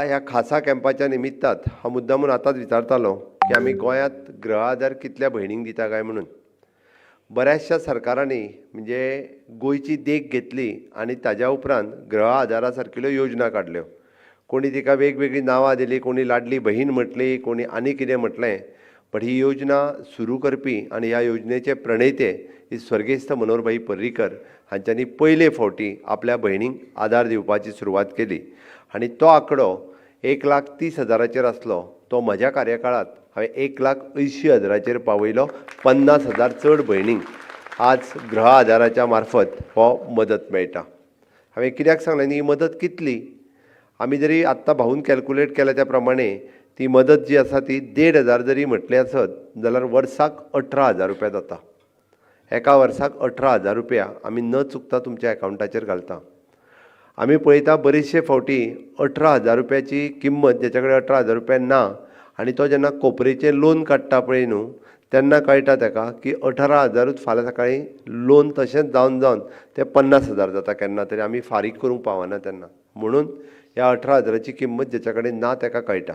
ह्या खासा कॅम्पाच्या निमित्तात हांव मुद्दामून आतांच विचारतालो की आमी गोंयांत गृह आधार कितल्या भयणींक दिता काय म्हणून. बऱ्याचशा सरकारांनी म्हणजे गोंयची देख घेतली आनी ताज्या उपरांत गृह आधारा सारकिल्यो योजना काडल्यो. कोणी तिका वेगवेगळीं नांवां दिलीं, कोणी लाडली बहीण म्हटली, कोणी आनी कितें म्हटलें, बट ही योजना सुरू करपी आनी ह्या योजनेचे प्रणेते ही स्वर्गेस्त मनोहरभाई पर्रीकर हांच्यांनी पयले फावटी आपल्या भयणींक आदार दिवपाची सुरवात केली आनी तो आंकडो 1,30,000चेर आसलो, तो म्हज्या कार्यकाळांत हांवें 1,80,000चेर पावयलो. 50,000 चड भयणींक आज गृह आधाराच्या मार्फत हो मदत मेळटा. हांवें कित्याक सांगलें न्ही, ही मदत कितली? आमी जरी आत्तां भाऊन कॅल्कुलेट केल्या त्या प्रमाणे ती मदत जी आसा ती 1,500 जरी म्हटली आसत जाल्यार वर्साक 18,000 रुपया जाता. एका वर्साक 18,000 रुपया आमी न चुकता तुमच्या एकावंटाचेर घालता. आमी पळयता बरेचशे फावटी 18,000 रुपयाची किंमत ज्याच्या कडेन 18,000 रुपया ना आनी तो जेन्ना कोपरेचें लोन काडटा पळय न्हू, तेन्ना कळटा ताका की 18,000ूच फाल्यां सकाळीं लोन तशेंच जावन जावन ते 50,000 जाता केन्ना तरी, आमी फारीक करूंक पावना तेन्ना. म्हणून ह्या 18,000ची किंमत ज्याच्या कडेन ना ताका कळटा.